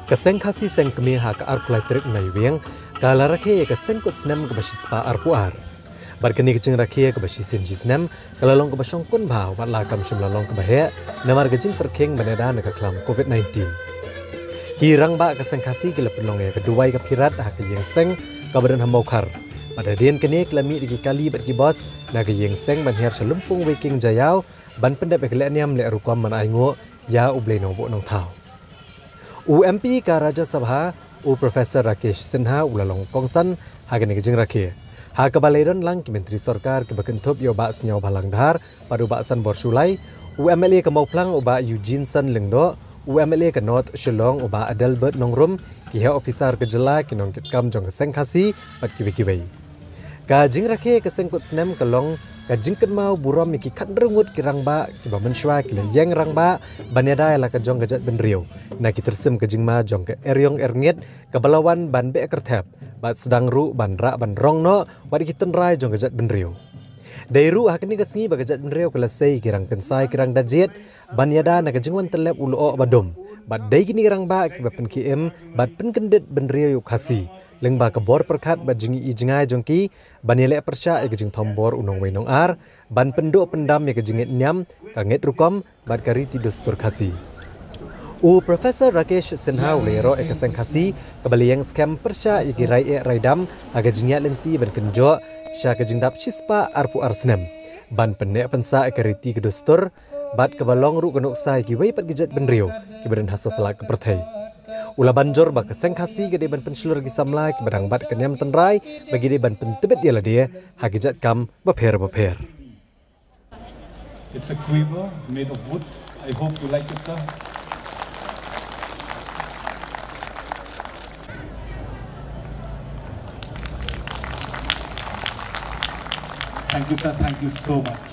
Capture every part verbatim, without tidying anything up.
Ka Seng Khasi Seng Kmie ha ka arphew lai tarik Naiwieng ka la rakhe ïa ka Seng Kut Snem kaba shispah arphew ar. Bad kane ka jingrakhe kaba shisien shisnem ka la long kaba shongkun bha wat la kam shym la long kaba heh namar ka jingpyrkhing ban ïada na ka khlam covid nineteen. Ki rangbah ka Seng Khasi ki la pynlong ïa ka duwai ka phirat ha ka ïing seng kaba don ha Mawkhar. Bad hadien kane ki la mih da ki kali bad ki bos na ka ïing seng ban hiar sha Lympung Weiking Jaiaw ban pyndep ïa ka lehniam leh rukom ban ainguh ïa U Blei Nongbuh Nongthaw. U M P ka Rajya Sabha, u Professor Rakesh Sinha u la long kongsan ha kane ka jingrakhe, ha kaba la ïadon lang ki myntri sorkar kiba kynthup ïa u Bah Sniawbhalang Dhar bad u Bah Sanbor Shullai, u M L A ka Mawphlang u Bah Eugeneson Lyngdoh, u M L A ka North Shillong u Bah Adelbert Nongrum, ki heh ophisar ka jylla, ki nongkitkam jong ka Seng Khasi bad kiwei kiwei. Ka jingrakhe ka Seng Kut Snem ka long ka jingkynmaw burom ïa ki khathynriew ngut ki rangbah kiba mynshuwa ki la ïeng rangbah ban ïada ïa la ka jong ka jaitbynriew na ki tyrsim ka jingma jong ka eriong erngit kaba la wan ban beh kyrthep bad sdang ruh ban rah ban rong noh wat ïa ki tynrai jong ka jaitbynriew. Dei ruh ha kane ka sngi ba ka jaitbynriew ka la sei ïa ki rangkynsai ki rangdajied ban ïada na ka jingwan tyllep u lyoh ba dum. Bad dei kine ki rangbah kiba pynkhie im bad pynkyndit bynriew ïa u Khasi lyngba ka bor pyrkhat bad jingïohi jngai jong ki ban ïaleh pyrshah ïa ka jingthombor u nongwei nongar, ban pynduh pyndam ïa ka jingngeit niam, ka ngeit rukom bad ka riti dustur Khasi. U Professor Rakesh Sinha u la ïaroh ïa ka Seng Khasi kaba la ïeng skhem pyrshah ïa ki rai eh rai dam ha ka jingïaid lynti ban kynjoh sha ka jingdap shispah arphew ar snem ban pynneh pynsah ïa ka riti ka dustur bad kaba long ruh ka nuksa ïa kiwei pat ki jaitbynriew kiba don ha satlak ka pyrthei. U la ban jur ba ka Seng Khasi ka dei ban pynshlur ïa ki samla kiba dang bat ka niam tynrai ba ki dei ban pyntbit ïa lade ha ki jait kam bapher bapher. It's a quiver made of wood. I hope you like it, sir. Thank you, sir. Thank you so much.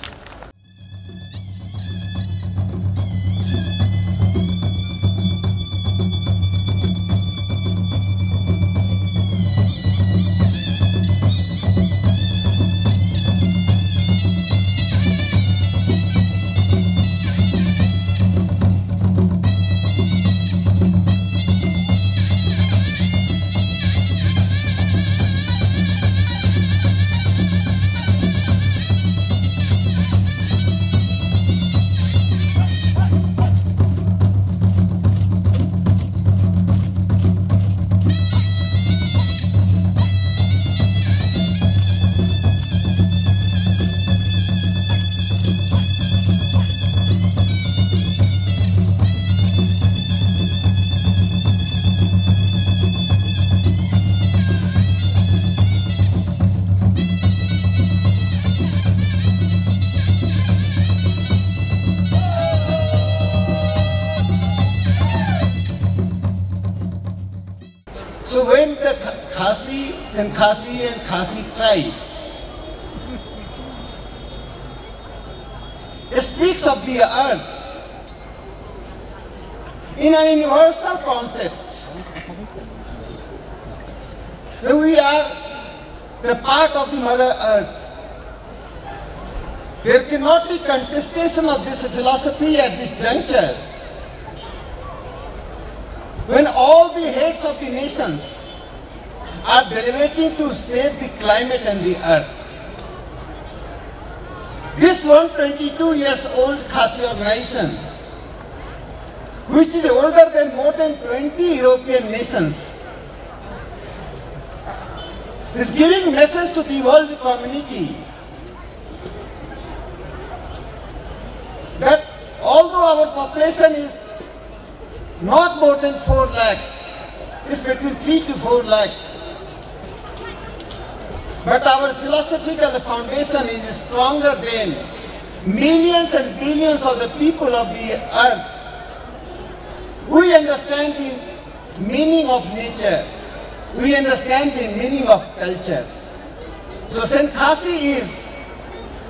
So when the Kh-, Khasi, Seng Khasi and Khasi tribe speaks of the earth in a universal concept, that we are the part of the Mother Earth. There cannot be contestation of this philosophy at this juncture, when all the heads of the nations are deliberating to save the climate and the earth. This one twenty-two years old Khasi organization, which is older than more than twenty European nations, is giving message to the world community that although our population is not more than four lakhs, it's between three to four lakhs. But our philosophical foundation is stronger than millions and billions of the people of the earth. We understand the meaning of nature. We understand the meaning of culture. So Seng Khasi is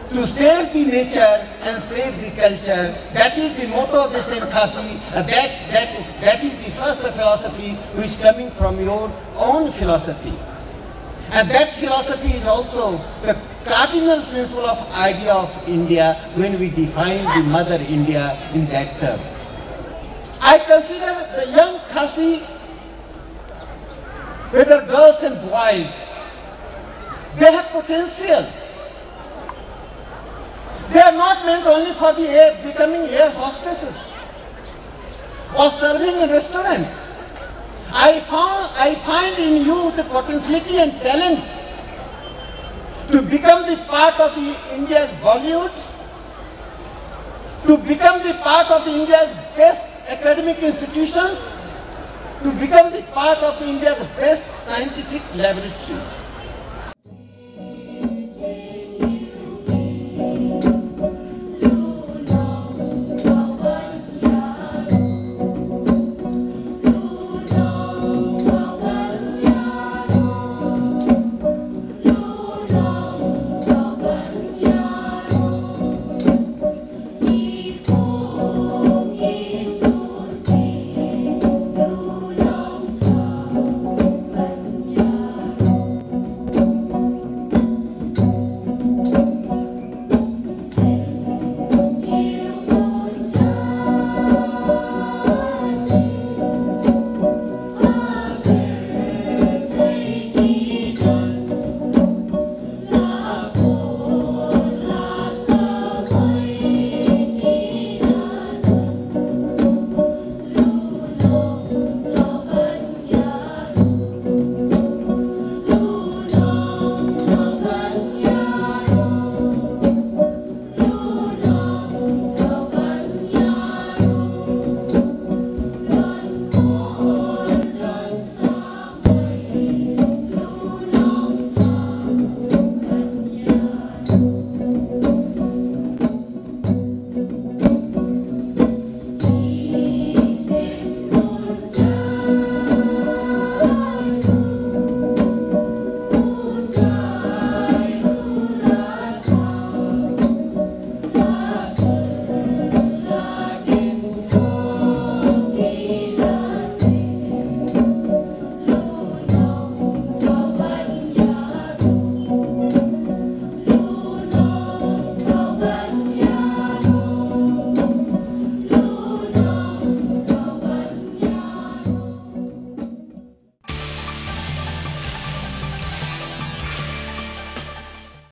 to save the nature and save the culture. That is the motto of the Seng Khasi. Uh, that, that, that is the first philosophy which coming from your own philosophy. And that philosophy is also the cardinal principle of idea of India when we define the mother India in that term. I consider the young Khasi Whether girls and boys, they have potential. They are not meant only for the air, becoming air hostesses or serving in restaurants. I found, I find in you the potentiality and talents to become the part of the India's Bollywood, to become the part of India's best academic institutions, to become the part of India's best scientific laboratories.